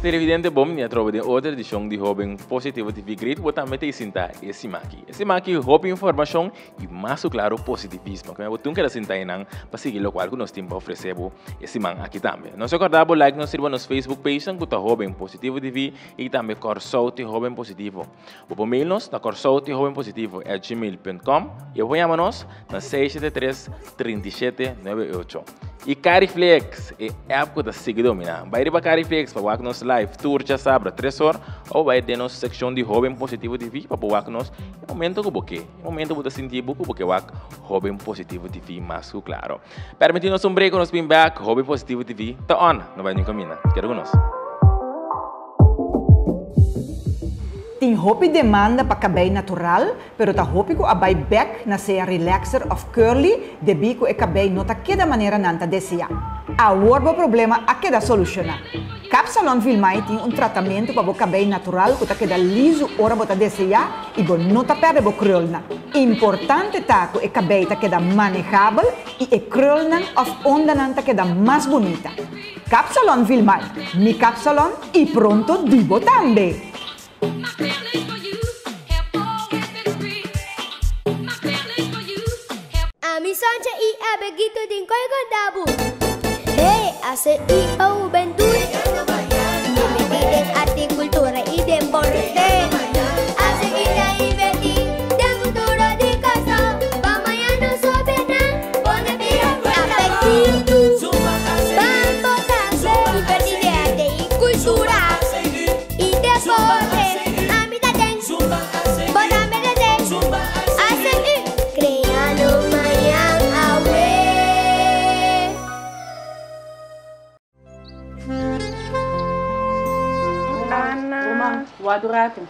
Televidente bon bini atrobe den otro edicion di Hoben Positivo TV Great bo tambe ta sinta e siman aki. E siman aki hopi informacion y mas cu claro positivismo. Keme bo tun keda sinta einan pa sigui locual cu nos tin pa ofrece bo e siman aki tambe. No se corda bo like nos riba nos Facebook page nan cu ta Hoben Positivo TV y tambe Corsou tin Hoben Positivo. Bo por mail nos na corsoutinhobenpositivo@gmail.com y bo por yama nos na 673 3798. Y Cariflex, e app cu ta sigui domina. Bay riba Cariflex pa wak nos live tur djasabra 3 or o bay den nos seccion di Hoben Positivo TV pa bo wak nos e momento cu bo ke. E momento bo ta sinti bo cu bo ke wak Hoben Positivo TV mas cu claro. Permiti nos un break cu nos bin back. Hoben Positivo TV ta on. No bay ningun caminda. Keda cu nos. Tin hopi demanda pa kabei natural, pero ta hopi ku a bai bek na sea relaxer òf curly debí ku e kabei no ta keda manera nan ta deseá. Awor bo problema a keda solushoná. Kapsalon Vilmay tin un tratamentu pa bo kabei natural ku ta keda lizu ora bo ta deseá i bo no ta pèrdè bo krulnan. Importante ta ku e kabei ta keda manehabel i e krulnan òf ondanan ta keda mas bunita. Kapsalon Vilmar, mi kapsalon y pronto di bo tambe! Ami Sancha y Abeguito tin koe konta bo. Hey, hace i pa hubentud. Invertí den arte y cultura y deporte. Hace i ta invertí den futuro di Kòrsou. Pa mañana soberná, pone pia fuerte. Wak un ratu.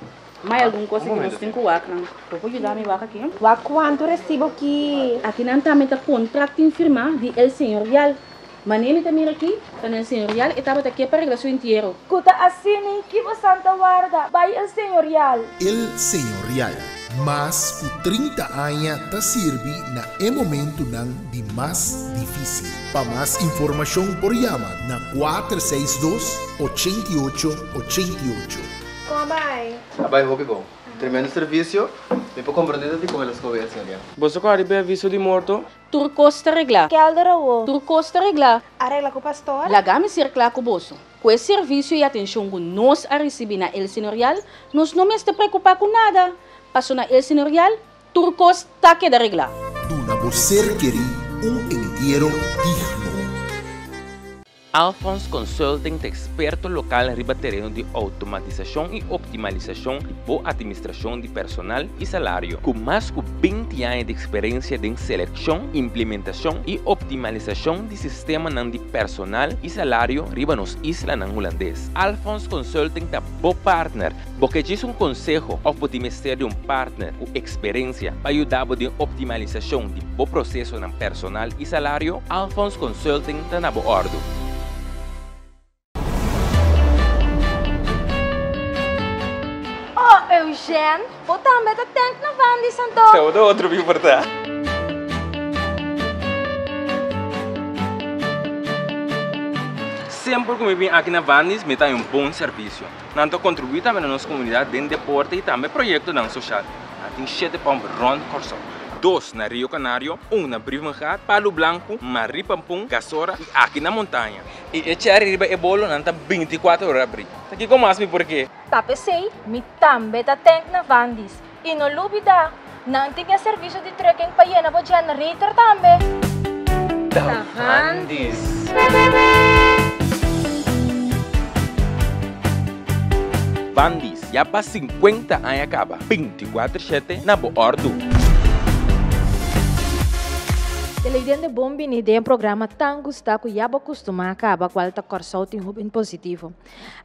Mai algun cosa cu nos tin cu wak nan. Bo por yuda mi wak aki? Wak cuanto recibo ki. Aki nan tambe ta contracting firma di El Señorial. Mane mi ta mira aki, ta na El Señorial e tabata ke pa regla su entiero. Cu ta asini, ki bosan ta warda? Bay El Señorial! El Señorial, mas cu 30 aña ta sirbi na e momentunan di mas dificil. Pa mas informacion por yama na 462 88 88. Con a bay? A bay hopi bon. Tremendo servicio. Mi por comprende ta dicon el a scoge El Señorial. Boso cu a riba e aviso di morto? Tur cos ta regla. Kelder awo. Tur cos ta regla. A regla cu pastor? Laga mi ser cla cu boso. Cu e servicio y atencion cu nos a ricibi na El Señorial, nos no mester preocupa cu nada. Paso na El Señorial, tur cos ta keda regla. Duna bo ser kerí un entiero digno. Alphonse Consulting ta eksperto lokal riba tereno di outomatisashon i optimalisashon di bo atministrashon di personal i salario. Ku mas ku binti aña di eksperensia den selekshon, implementashon i optimalisashon di sistemanan di personal i salario riba nos islanan hulandes. Alphonse Consulting ta bo partner. Bo ke djis un konseho òf bo tin mester di un partner ku eksperensia pa yuda bo den optimalisashon di bo prosesonan personal i salario? Alphonse Consulting ta na bo òrdu. Oh Eugène, bo tambe ta tènt na Vandy's anto? Todo otro mi por ta. Semper ku mi bin aki na Vandy's mi ta haña un bon servisio. Nan ta kontribuí tambe na nos komunidat den deporte i tambe proyektonan soshal. Nan tin shete pòmp rònt Kòrsou. Dos na Rio Canario, un na Brievengat, Palu Blanku, Marie Pampun, Gasora i aki na Montaña. I e cherry riba e bolo nan ta bintikuater ora abrí. Ta kiko mas mi por ke? Ta p'esei mi tambe ta tènk na Vandy's. I no lubidá, nan tin e servisio di trucking pa yena bo generator tambe. Ta Vandy's! Vandy's, ya pa sinkuenta aña kaba, bintikuater shete na bo òrdu. Televidente bon bini den e programa tan gusta ku ya bo kustumá kaba kual ta Kòrsou tin Hoben Positivo.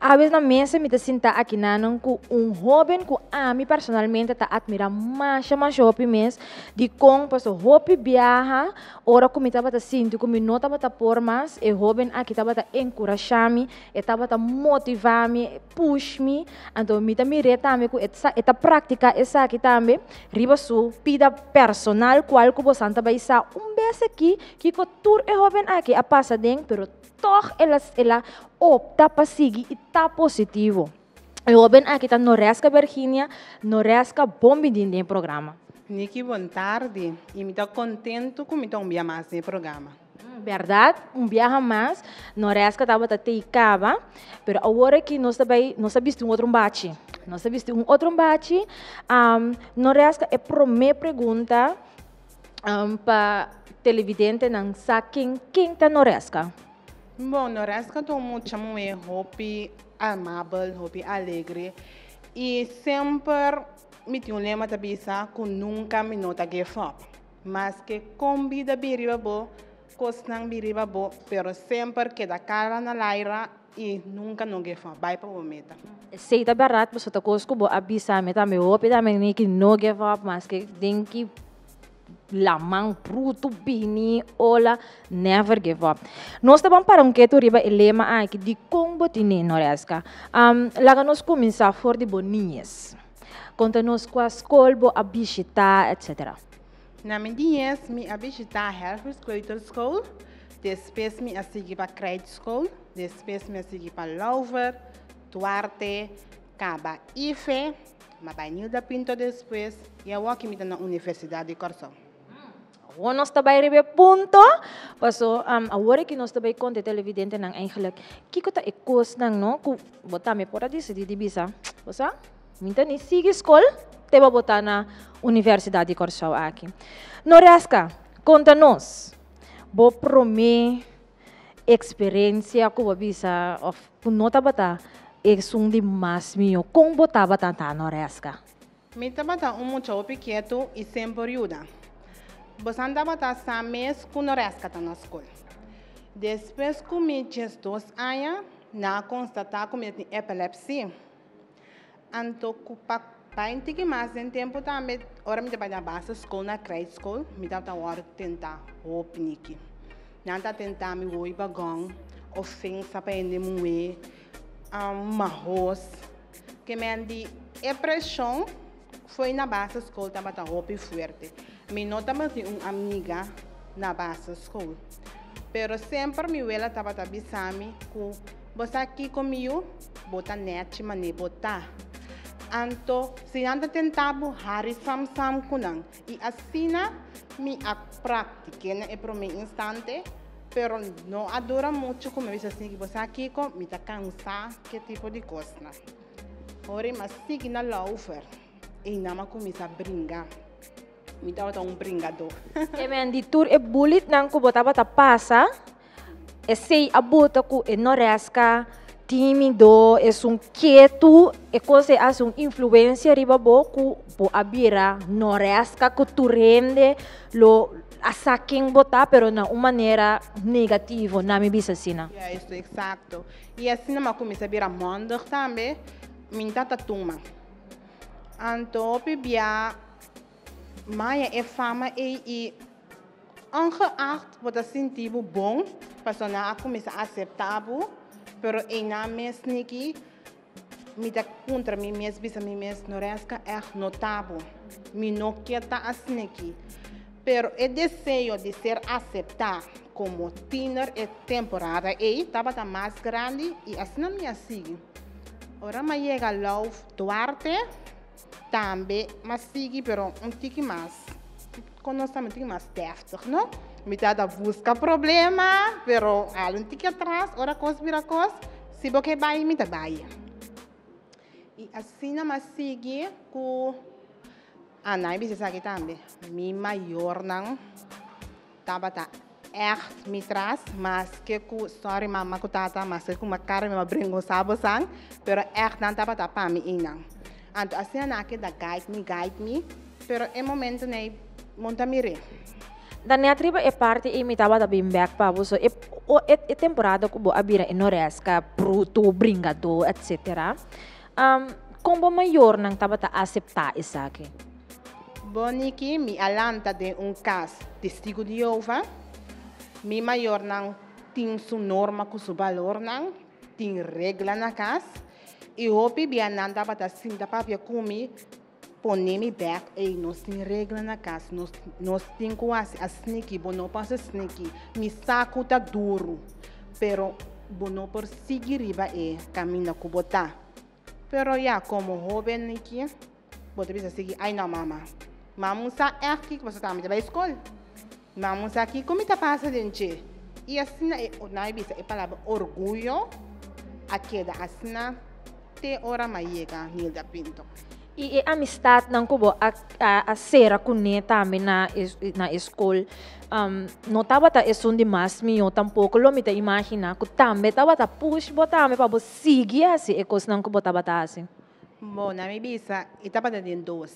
Awes na mesa mi ta sinta akinanan ku un hoben ku ami personalmente ta atmirá masha masha hopi mes dikon paso hopi biaha ora ku mi tabata sinti ku mi no tabata por mas e hoben aki tabata enkurashá mi e tabata motivá mi push mi anto mi ta mir'é tambe ku e sa e ta praktiká esaki tambe riba su bida personal kual ku bosan ta bai sa un bes. les aki, kiko tur e hoben aki a pasa den, pero toch el a opta pa sigui i ta positivo. E hoben aki ta Noreska Berginia. Noreska, bon bini den programa. Niki, bon tardi. I mi ta kontentu ku mi ta un bia mas den programa. Berdat, un biaha mas, Noreska tabata tei kaba, pero awor aki nos ta bai, nos ta bisti un otro bachi. Nos ta bisti un otro bachi. Noreska, e promé pregunta pa televidentenan sa ken ta Noreska? Bon, Noreska ta un mucha muhé hopi amabel, hopi alegre i semper mi tin un lema ta bisa ku nunka mi no ta give up. Maske kon bida bin riba bo, kosnan bin riba bo, pero semper keda kara na laira i nunka no give up, bai pa bo meta. Esei ta bèrdat, pasobra ta kos ku bo a bisa mi tambe hopi tambe, Niki, no give up, maske den ki laman brutu bini, ola, never give up. Nos ta ban para un ketu riba e lema aki, dikon bo tine, Noreska? Laga nos kuminsá for di bo niñes. Konta nos kua skol bo a bishitá, etcetera. Na mi niñes mi a bishitá Helgers Kleuterschool, despues mi a sigui pa Krijtschool, despues mi a sigui pa Louver, Duarte, kaba IFE, m'a bai Nilda Pinto despues i awor mi ta na Universidat di Kòrsou. Awor nos ta bai riba e punto, paso awor aki nos ta bai konta e televidentenan eigenlijk kiko ta e kosnan, no, ku bo tambe por a disidí di bisa, bo sa, mi ta ni sigui skol te bo bo ta na Universidat di Kòrsou aki. Noreska, konta nos bo promé eksperensia ku bo bisa òf ku no tabata esun di mas mihó. Kon bo tabata ta, Noreska? Mi tabata un mucha hopi kietu i semper yuda. Bosan tabata sa mes ku Noreska ta na skol. Despues ku mi 12 aña, nan a konstatá ku mi tin epilepsia. Anto ku pa bai tiki mas den tempu tambe, ora mi ta bai na basisschool, na krijtschool, mi tabata wòrdu tentá hopi niki. Nan ta tentá mi woi bagòn, ofensa pa hende muhé, mahos. Ke men di e preshon foi na basisschool tabata hopi fuerte. Mi no tabatin un amiga na basisschool. Pero semper mi wela tabata bisa mi ku bo sa kiko mi yu, bo ta nèchi manera bo ta. Anto si nan ta tenta bo hari sam sam ku nan. I asina mi a praktik'é na e promé instante, pero no a dura muchu ku mi a bisa asina ki bo sa kiko, mi ta kansá ku e tipo di kosnan. Ora mi a sigui na Laufer, einan mi a kuminsá bringa. Mi tabata un bringadó. Ke men di tur e bulitnan ku bo tabata pasa, Esei a bota ku e noreska tímido, esun ketu, e kos ei hasi un influensia riba bo ku bo a bira noreska ku tur hende lo a sa ken bo ta pero na un manera negativo, na mi bisa asina. Juisto, eksakto. I asina mi a kuminsá bira mondig tambe, mi ta ta tuma. Anto hopi bia maya e fama ei i ongeacht bo ta sinti bo bon, pasobra nan a kuminsá aseptá bo, pero einan mes niki mi ta puntra mi mes, bisa mi mes, Noreska ègt no ta bo, mi no ke ta asin'aki. Pero e deseo di ser aseptá komo tiner e temporada ei tabata mas grandi i asina mi a sigui. Ora mi a yega Love Duarte tambe mi a sigui pero un tiki mas. Kon nos ta un tiki mas deftig, no? Mi tabata buska problema, pero hala un tiki atras, ora kos bira kos, si bo ke bai, mi ta bai. I asina mi a sigui ku, ah, nan a bisa esaki tambe, mi mayornan tabata ègt mi tras, maske ku, sorry mama ku tata, maske ku mi kara mi a bringosá bosan, pero ègt nan tabata pa mi einan. Anto asina nan a keda guide mi, guide mi, pero e momentonan ei mon ta mir'é. Danet riba e parti ei mi tabata bin bek pa bo, so e e temporada ku bo a bira e noreska, brutu, bringadó, etcetera, kon bo mayornan tabata aseptá esaki? Bon Niki, mi a lanta den un kas Testigu di Jehová. Mi mayornan tin su norma ku su balornan, tin regla na kas, i hopi bia nan tabata sinta papia ku mi. Pone mi bek, ey, nos tin regla na kas, nos nos tin ku hasi asniki, bo no por hasi asniki, mi sa ku ta duru, pero bo no por sigui riba e kaminda ku bo ta. Pero ya, komo hoben niki, bo ta bisa sigui, ay no mama, mama un sa ègt kiko pasobra ta mi ta bai skol, mama un sa kiko mi ta pasa den dje. I asina e, nan a bisa e palabra orguyo a keda asina te ora mi a yega Nilda Pinto. I e amistatnan ku bo a a sera kuné tambe na na e skol no tabata esun di mas mihó tampoko lo mi ta imaginá ku tambe tabata push bo tambe pa bo sigui hasi e kosnan ku bo tabata hasi. Bo, na mi bisa e tabata den dos.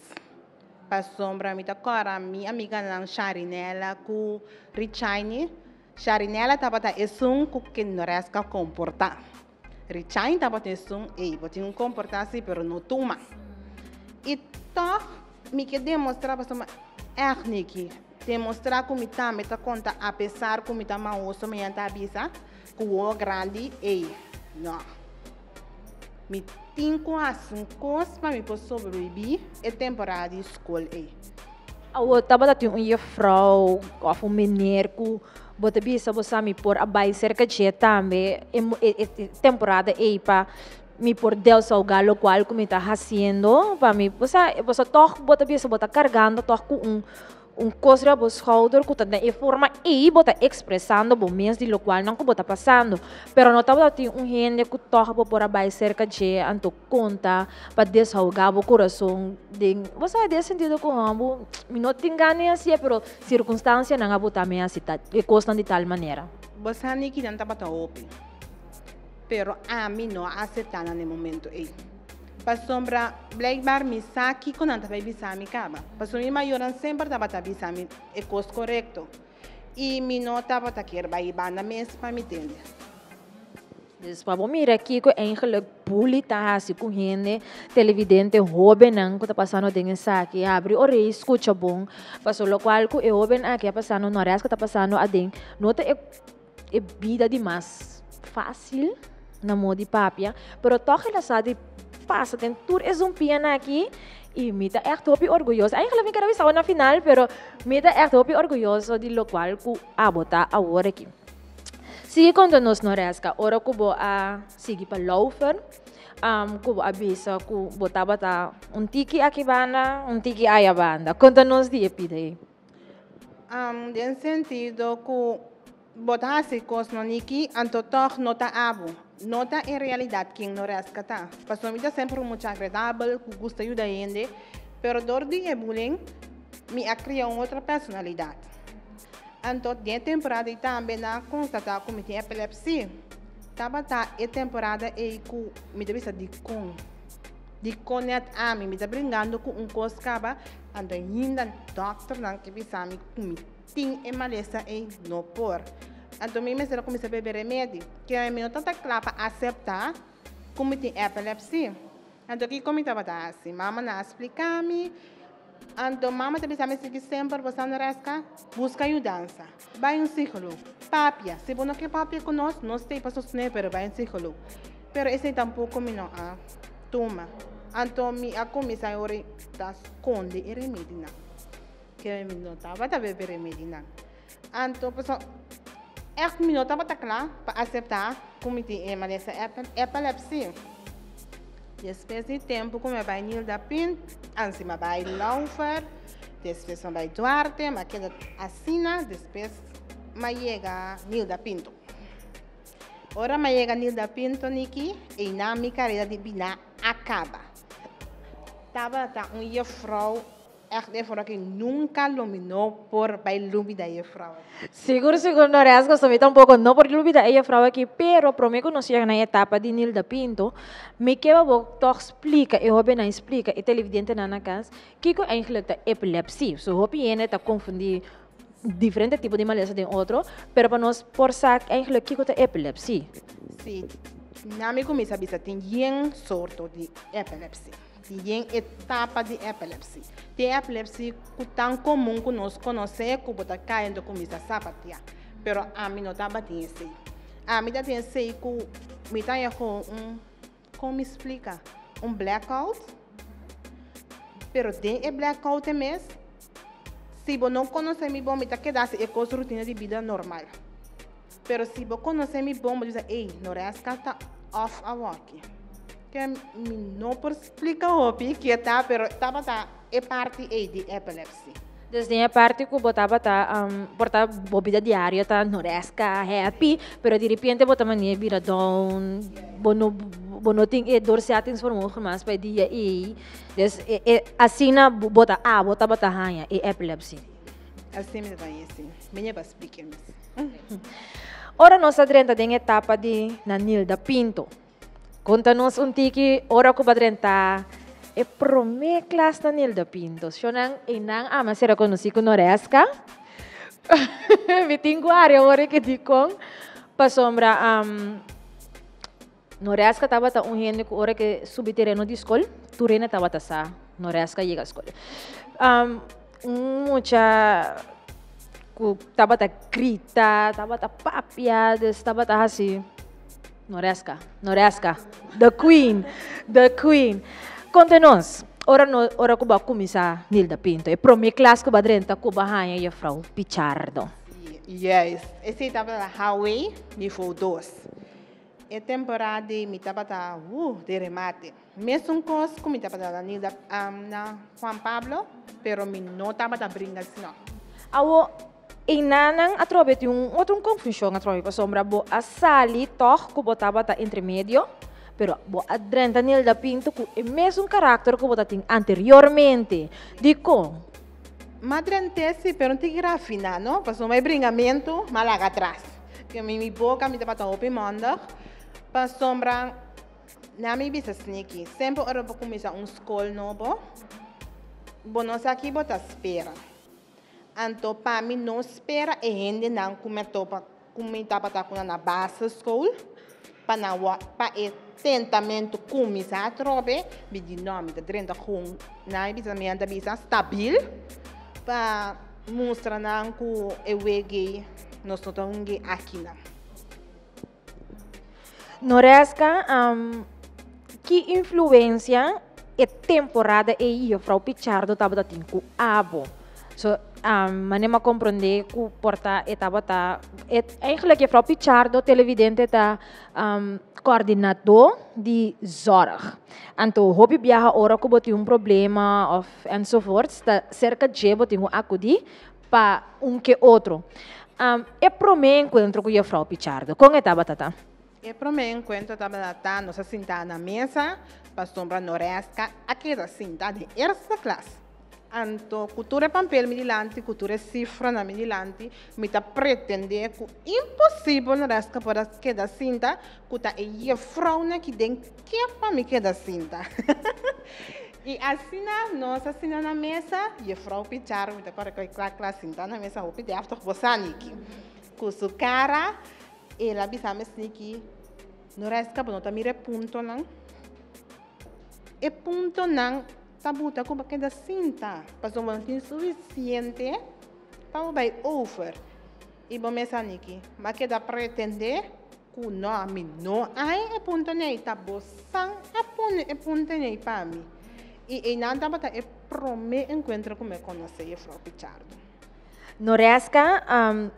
Pasobra mi ta kòrda mi amiganan Sharinella ku Richaini. Sharinella tabata esun ku ke no reska komportá. Richain tabata esun, ey, bo tin un komportá si, pero no tuma. I tòg mi ke demostrá pasobra ègt Niki, demostrá ku mi tambe ta konta apesar ku mi ta mahoso mi a bisa ku wowo grandi, ey, nò. Mi tin ku hasi un kos pa mi por sobrebibí e temporada di skol ei. Awor tabata tin un jefrouw of un meneer ku bo ta bisa bo sa mi por a bai serka dje tambe e e temporada ei pa mi por desahoga lokual ku mi ta hasiendo pa mi bo sa bo sa tòg bo ta bisa bo ta kargando tòg ku un Un kos riba bo schouder ku ta den e forma ei bo ta ekspresando bo mes di lokualnan ku bo ta pasando. Pero no tabata tin un hende ku tòg bo por a bai serka dje anto konta pa deshogá bo kurason den, bo sa, den e sentido ku hòmber mi no tin gana di hasié pero sirkunstansianan a botá mi hasi ta e kosnan di tal manera. Bo sa ni kinan tabata hopi, pero ami no a aseptá nan den momento ei. Pasobra blijkbaar mi sa kiko nan ta bai bisa mi kaba. Pasobra mi mayornan semper tabata bisa mi e kos korekto. I mi no tabata kier bai banda mes pa mi tende. Dus pa bo mira kiko eigenlijk bully ta hasi ku hende, televidente hobennan ku ta pasando den esaki, habri orei skucha bon, pasobra lokual ku e hoben aki a pasando, no res ku ta pasando aden, no ta e e bida di mas fácil na modo di papia, pero toch el a sa di pasa den tur e zumpianan aki y mi ta echt hopi orguyoso. Eigenlijk mi ker a bisa na final, pero mi ta echt hopi orguyoso di locual cu abo ta awor aki. Sigui conta nos Noreska, ora cu bo a sigui pa Laufer, cu bo a bisa cu bo tabata un tiki aki banda, un tiki aya banda. Conta nos di e pida ey. Den sentido ku bo ta hasi kos no niki, anto tòg no ta abo. No ta en realidat ken no reskatá. Pasobra mi ta semper un mucha agradabel, ku gusta yuda hende, pero dor di e bullying mi a kria un otro personalidat. Anto den e temporada ei tambe nan a konstatá ku mi tin epilepsia. Tabata e temporada ei ku mi ta bisa dikon? Dikon nèt ami? Mi ta bringando ku un kos kaba. Anto ainda dokternan ke bisa mi ku mi tin e malesa ei, no por. Anto mi mester a kuminsá bebe remedi. Ke mi no tabata kla pa aseptá ku mi tin epilepsi. Anto kiko mi tabata hasi? Mama nan a splika mi. Anto mama ta bisa mi sigui semper bo sa no reska, buska yudansa. Bai un psikólogo. Papia. Si bo no ke papia ku nos, nos t'ei pa sostené, pero bai un psikólogo. Pero esei tampoko mi no a tuma. Anto mi a kuminsá e ora ta skonde e remedinan. Ke mi no tabata bebe remedinan. Anto pasobra ègt mi no tabata kla pa aseptá ku mi tin e malesa epilepsi. Despues di tempu ku mi a bai Nilda Pint, ansi mi a bai Laufer, despues mi a bai Duarte, mi a keda asina, despues mi a yega Nilda Pinto. Ora mi a yega Nilda Pinto Niki, einan mi karera di bina a kaba. Tabata un jefrouw, echt un jefrouw ki nunka lo mi no por bai lubida e jefrouw aki. Sigur sigur Noresca, so mi tampoco no por lubida e jefrouw aki, pero prome ku nos yega na e etapa di Nilda Pinto, mi ke pa bo tòg splika e hobennan splika e televidentenan na kas kiko eigenlijk ta epilepsie. So hopi hende ta konfundi diferente tipo di malesa den otro, pero pa nos por sa eigenlijk kiko ta epilepsie. Si, na mi kuminsá bisa tin yen sorto di epilepsie, tin yen etapa di epilepsie. Tin epilepsie ku tan komun ku nos konosé ku bo ta kai anto kuminsá sapatia, pero ami no tabatin esei. Ami ta tin esei ku mi ta haña kon un, kon mi splika, un blackout. Pero den e blackout mes, si bo no konosé mi bon, mi ta keda hasi e kos rutina di bida normal. Pero si bo konosé mi bon, bo bisa, ey, Noreska ta off awoki. Ke mi no por splika hopi ke ta, pero tabata e parti ey di epilepsy. Dus den e parti ku bo tabata, por ta bo bida diario ta Noreska, happy, pero di repente bo ta manera bira down, bo no bo no tin e doorzettingsvermogen mas pa e dia ey. Dus e e asina bo ta abo tabata haña e epilepsy. Asina mi ta haña si. Mi ña pa splika mes. Ora nos a drenta den etapa di na Nilda Pinto. Konta nos un tiki ora ku bo a drenta e promé klas na Nilda Pinto. Shonnan einan ama sera konosí ku Noreska. Mi tin ku hari awor e ke dikon pasobra Noreska tabata un hende ku ora ke subi tereno di skol, tur hende tabata sa Noreska yega skol. Un mucha ku tabata grita, tabata papia, dus tabata hasi Noreska, Noreska, the queen, the queen. Konta nos, ora no, ora ku bo a kuminsá Nilda Pinto, e promé klas ku bo a drenta ku bo a haña Juffrouw Pichardo. Juist, esei tabata Hawei nivo dos. E temporada ei mi tabata uh de remate. Mesun kos ku mi tabata na Nilda na Juan Pablo, pero mi no tabata bringa asina. Awo, einanan atrobe tin un otro konfushon atrobe pasobra bo a sali tòg ku bo tabata entre medio, pero bo a drenta Nilda Pinto ku e mesun karakter ku bo ta tin anteriormente. Dikon? M'a drent'é si, pero un tiki rafiná, no? Pasobra e bringamentu m'a laga atras. Ke mi mi boka mi tabata hopi mondig, pasobra nan mi bisa sniki, semper ora bo kuminsá un skol nobo, bo no sa ki bo ta spera. Anto pa mi no spera e hendenan ku mi a topa ku mi tabata ku nan na basisschool, pa nan wòrd pa e tentamentu kuminsá atrobe, mi di no, mi ta drenta kon nan mi bisa mi a bisa stabil pa mustra nan ku e weg'ei nos no ta hungi akinan. Noreska, ki influensia e temporada ei Juffrouw Pichardo tabata tin ku abo? So, mane m'a komprondé ku por ta e tabata, e eigenlijk Juffrouw Pichardo televidente ta koordinadó di zorg. Anto hopi biaha ora ku bo tin un problema òf enzovoorts ta serka dje bo tin ku akudí pa un ke otro. E promé enkuentro ku Juffrouw Pichardo, kon e tabata ta? E promé enkuentro tabata ta nos a sinta na mesa, pasobra Noreska a keda sinta den eerste klas. Anto ku tur e pampel mi dilanti, ku tur e sifranan mi dilanti, mi ta pretendé ku imposibel Noreska por a keda sinta, ku ta e jefrounan aki den ke pa mi keda sinta. I asina nos a sinta na mesa, jefrou Picharo, mi ta kòrda ku e kla kla sinta na mesa hopi dèftig, bo sa Niki. Ku su kara el a bisa mi Niki, Noreska bo no ta mira e puntonan? E puntonan ta buta ku bo keda sinta, pasobra bo no tin sufisiente pa bo bai over. I bo mesa Niki, m'a keda pretendé Ku no, mi no a haña e punto nei, ta bosan a pone e punto nei pa mi. I einan tabata e promé enkuentro ku mi a konosé Jefrou Pichardo. Noreska,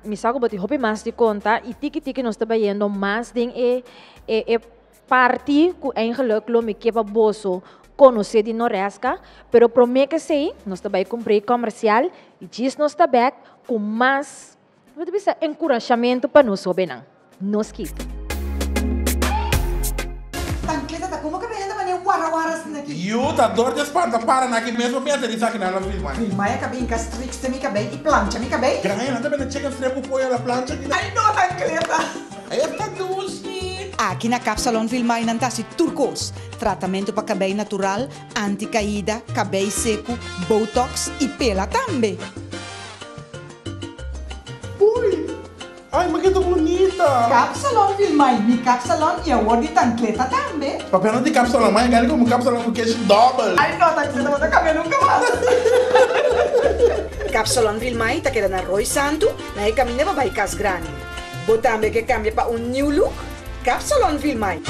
mi sa ku bo tin hopi mas di konta i tiki tiki nos ta bayendo mas den e e parti ku eigenlijk lo mi ke pa boso konosé di Noreska, pero promé ke esei nos ta bai ku un break komersial i djis nos ta bèk ku mas Bo ta bisa enkurashamentu pa nos hóbennan. Nos kita. Tankleta ta komo ke hende manera wara wara asina aki. Yu ta dor di spanta para na aki mes bo mester di saki nan la filma. Filma ya kabei inka striks te mi kabei i plancha mi kabei. Graña nan ta bende chicken strip ku pollo a la plancha aki. Ay no Tankleta. Esta dushi. Aki na Kapsalon Vilmay nan ta hasi tur kos, tratamentu pa kabei natural, anti kaida, kabei seku, botox i pela tambe. Uy! Ay, ma keda bunita! Kapsalon Vilmay, mi kapsalon i awor di Tankleta tambe. Papia no di kapsalon, ma e gani komo kapsalon ku keshi dòbel. Ay no, Tankleta bo ta kambia nunka mas. Kapsalon Vilmay ta keda na Rooi Santu, na e kaminda pa bai Kas Grandi. Bo tambe ke kambia pa un new look? Kapsalon Vilmay.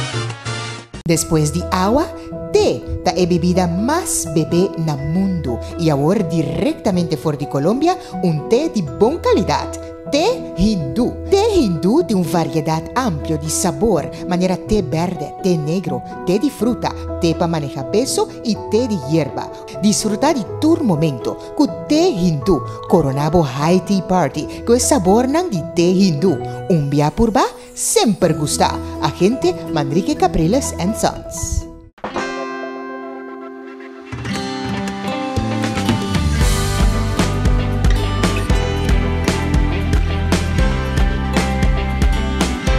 Despues di awa, Te ta e bebida mas bebé na mundu i awor direktamente for di Colombia un te di bon kalidat, Te Hindú. Te Hindú tin un variedat amplio di sabor, manera te bèrdè, te negro, te di fruta, te pa maneha peso i te di yerba. Disfrutá di tur momento ku Te Hindú. Koroná bo high tea party ku e sabornan di Te Hindú. Un bia purbá, Semper gusta! Agente Manrique Capriles and Sons.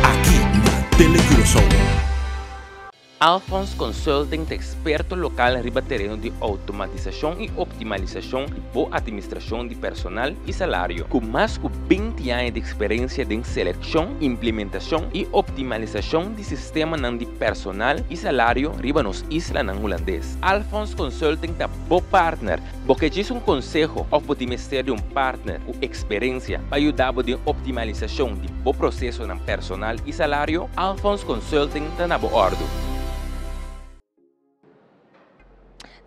Aki na Tele Curaçao. Alphonse Consulting ta eksperto lokal riba tereno di outomatisashon i optimalisashon di bo atministrashon di personal i salario. Ku mas ku 20 aña di eksperensia den selekshon, implementashon i optimalisashon di sistemanan di personal i salario riba nos islanan hulandes. Alphonse Consulting ta bo partner. Bo ke djis un konseho òf bo tin mester di un partner ku eksperensia pa yuda bo den optimalisashon di bo prosesonan personal i salario? Alphonse Consulting ta na bo òrdu.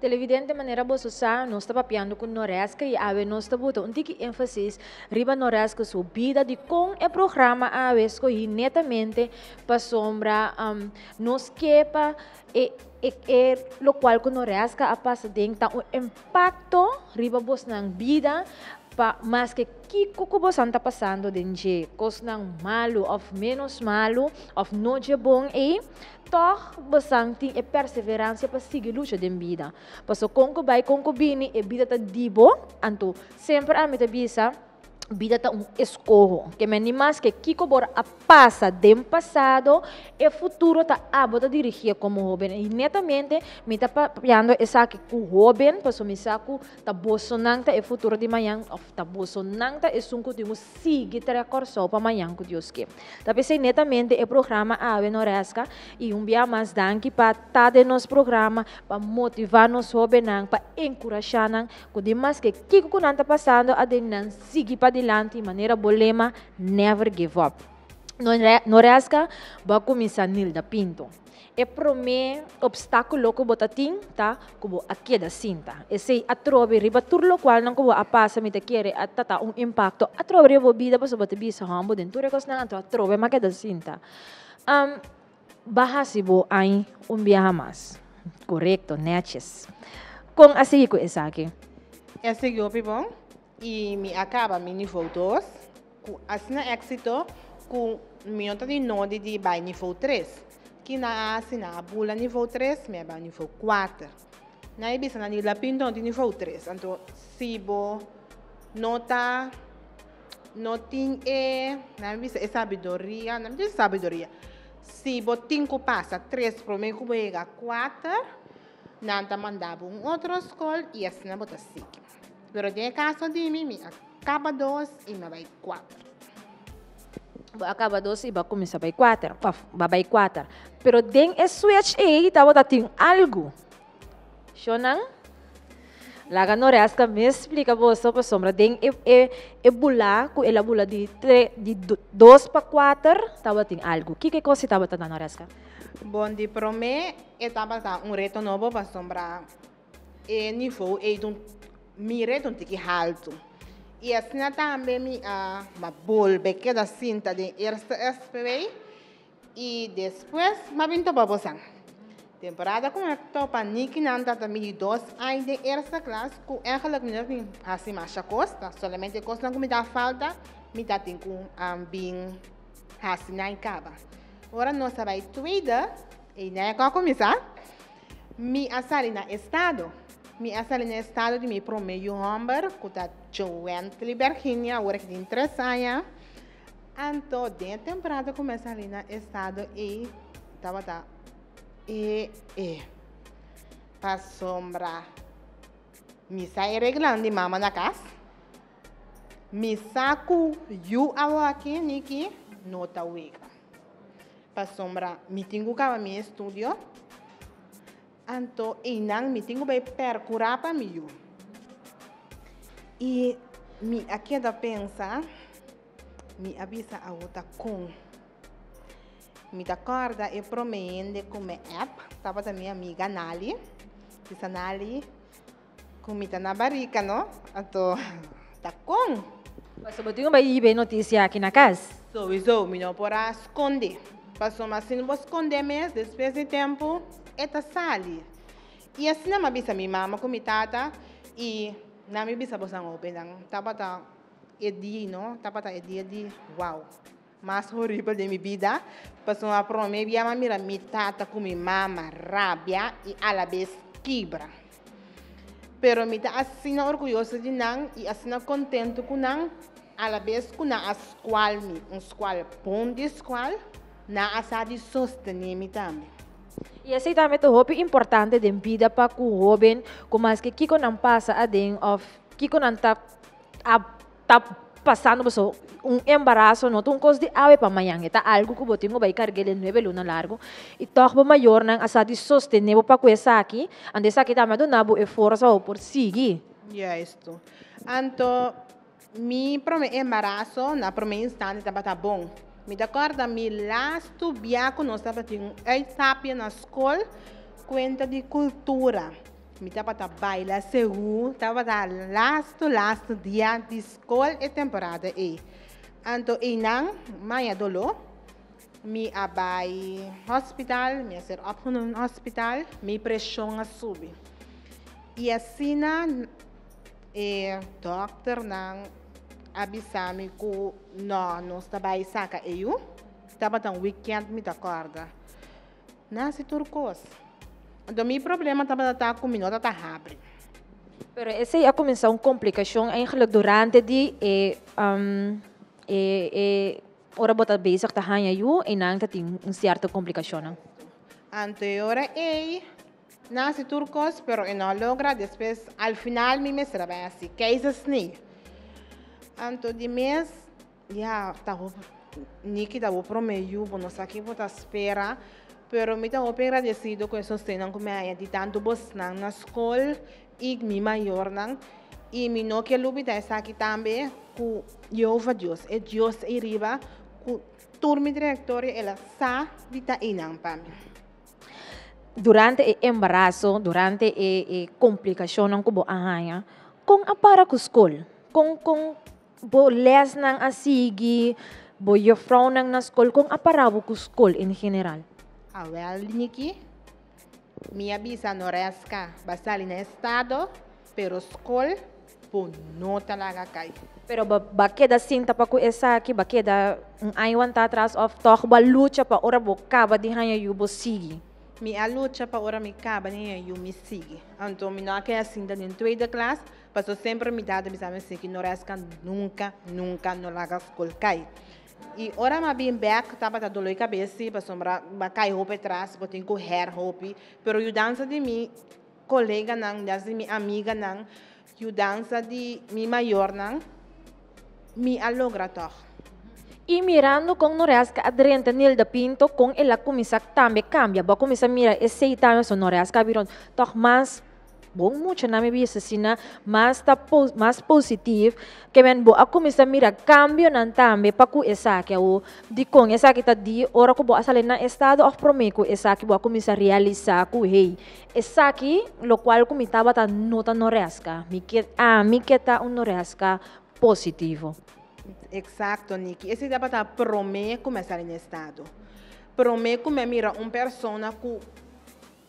Televidente manera boso sa nos ta papiando ku Noreska i awe nos ta buta un tiki énfasis riba Noreska su bida di kon e programa awe skohí netamente pasobra nos ke pa e e lokual ku Noreska a pasa den ta un impakto riba bosnan bida pa maske kiko ku bosan ta pasando den dje, kosnan malu òf ménos malu òf no dje bon ei, tòg bosan tin e perseveransia pa sigui lucha den bida. Paso kon ku bai kon ku bini e bida ta di bo, anto semper ami ta bisa bida ta un eskoho. Ke men ni maske kiko bo a pasa den pasado, e futuro ta abo ta dirigié komo hóben. I netamente mi ta papiando esaki ku hóben, pasobra mi sa ku Ta bosonan ta e futuro di mañan of ta bosonan ta esun ku tin ku sigui trae Kòrsou pa mañan ku Dios ke. Ta p'esei netamente e programa awe no reska i un bia mas danki pa ta den nos programa pa motivá nos hóbennan pa enkurashá nan ku di maske kiko ku nan ta pasando aden nan sigui padilanti manera bo lema never give up. No reska bo a kuminsá Nilda Pinto. E promé opstákulo ku bo ta tin ta ku bo a keda sinta. Esei atrobe riba tur lokualnan ku bo a pasa mi ta kere a ta ta un impakto atrobe riba bo bida pasobra bo ta bisa hòmber den tur e kosnan anto atrobe mi a keda sinta. Ba hasi bo añ un biaha mas. Korekto, nètjes. Kon a sigui ku esaki? E a sigui hopi bon i mi a kaba mi nivo dos. Ku asina éksito ku mi no ta di nodi di bai nivo tres. Kina a hasi? Nan a bula nivo tres, mi a bai nivo kuater. Nan e bisa nan di Lapinto no tin nivo tres. Anto si bo no ta no tin e nan a bisa e sabiduria, nan bisa sabiduria, si bo tin ku pasa tres promé ku bo yega kuater, nan ta manda bo un otro skol i asina bo ta sigui. Pero den e kaso di mi, mi a kaba dos i mi a bai kuater. Bo a kaba dos i bo a kuminsá bai kuater, òf bo a bai kuater. Pero den e switch ei tabata tin algu. Shonnan, laga Noreska mes splika boso pasobra den e e e bulá ku el a bula di tre di dos pa kuater tabatin algu. Kiko e kos ei tabata na Noreska? Bon, di promé e tabata un reto nobo pasobra E nivou ei ta un mira e ta un tiki haltu. I asina tambe mi a ma bolbe keda sinta den eerste SPW i despues m'a bin topa bosan. Temporada ku mi a topa Nicky nan tata mi di dos aña den eerste klas ku eigenlijk mi no tin hasi masha kos, ta solamente e kosnan ku mi ta falta mi ta tin ku bin hasi nan i kaba. Ora nos a bai tweede, ei nan a kuminsá. Mi a sali na estado. Mi a sali na estado di mi prome yu homber ku ta Joently Berginia, awor ki tin tres aña. Anto den e temporada ku mi a sali na estado ei tabata e e pasobra mi sa e reglanan di mama na kas. Mi sa ku yu awor aki Niki no ta wega. Pasobra mi tin ku kaba mi estudio, anto einan mi tin ku bai perkurá pa mi yu. I mi a keda pensa, mi a bisa awor ta kon. Mi ta kòrda e promé hende ku mi app. tabata mi amiga Nali. Bisa Nali ku mi ta na barika no, anto ta kon. Pasobra bo tin ku bai hiba e notisia aki na kas. Souiso, mi no por a skonde. Pasobra si no bo skonde mes, despues di tempu e ta sali. I asina mi a bisa mi mama ku mi tata i nan mi bisa boso nan hobennan tabata e dia no, tabata e dia di wow. Mas horibel den mi bida, pasobra a prome bia m'a mira mi tata ku mi mama rabia i alabes kibra. Pero mi ta asina orguyoso di nan i asina kontentu ku nan, alabes ku nan a skual mi, un skual bon di skual, nan a sa di sostené mi tambe. I esei tambe ta hopi importante den bida pa ku hóben ku maske kiko nan pasa aden òf kiko nan ta a ta pasando paso un embaraso no ta un kos di awe pa mañan, e ta algu ku bo tin ku bai karg'é den nuebe luna largu i tòg bo mayornan a sa di sostené bo pa ku esaki, anto esaki tambe a duna bo e forsa pa bo por sigui. Juisto. Anto mi promé embaraso na promé instante tabata bon. Mi ta kòrda mi lastu bia ku nos tabatin un uitstapje na skol kuenta di kultura. Mi tabata baila sehu, tabata lastu lastu dia di skol e temporada ei. Anto einan maña doló, mi a bai hospital, mi a ser opgenomen hospital, mi preshon a subi. I asina e dòkternan a bisa mi ku nò, nos ta bai saka e yu. Tabata un wikènt mi ta kòrda. Nasi tur kos. Anto mi problema tabata ta ku mi no tabata habri. Pero esei a kuminsá un komplikashon eigenlijk durante di e e e ora bo ta bezig ta haña yu einan ta tin un sierto komplikashonnan. Anto e ora ei nasi tur kos pero e no a logra despues al final mi mester a bai hasi keizersnee. Anto di mes Ya, ta hopi, Niki ta bo prome yu, bo no sa ki bo ta spera, pero mi ta hopi agradecido ku e sostennan ku mi a haña di tantu bosnan na skol i mi mayornan, i mi no ke lubida esaki tambe ku Jehovah Dios, e Dios ei riba ku tur mi trayectoria el a sa di ta einan pa mi. Durante e embaraso, durante e e komplikashonnan ku bo a haña, kon a para ku skol? Kon kon Bo lesnan a sigui, bo juffrouwnan na skol, kon a para bo ku skol en general? Awel, Niki, mi a bisa Noreska ba sali na estado, pero skol bo no ta laga kai. Pero bo ba keda sinta pa ku esaki, ba keda un aña wantá atras òf tòg bo a lucha pa ora bo kaba di haña yu bo sigui? Mi a lucha pa ora mi kaba di haña yu mi sigui. Anto mi no a keda sinta den tweede klas, Paso semper mi tata bisa mi si ki Noreska nunka, nunka no laga skol kai. I ora mi a bin bek tabata doloi kabes si pasobra bo a kai hopi atras, bo tin ku her hopi. Pero yudansa di mi koleganan, yudansa di mi amiganan, yudansa di mi mayornan, mi a logra tòg. I mirando kon Noreska a drenta Nilda Pinto, kon el a kuminsá tambe kambia. Bo a kuminsá mira esei tambe, so Noreska a bira tòg mas Bon muchanan mi bisa asina mas ta mas positif ke men bo a kuminsá mira kambionan tambe pa ku esaki awo dikon esaki ta di ora ku bo a sali na estado òf promé ku esaki bo a kuminsá realisá ku hey esaki lokual ku mi tabata no ta Noreska mi ke ami ke ta un Noreska positivo. Eksakto Niki esei tabata promé ku mi a sali na estado promé ku mi a mira un persona ku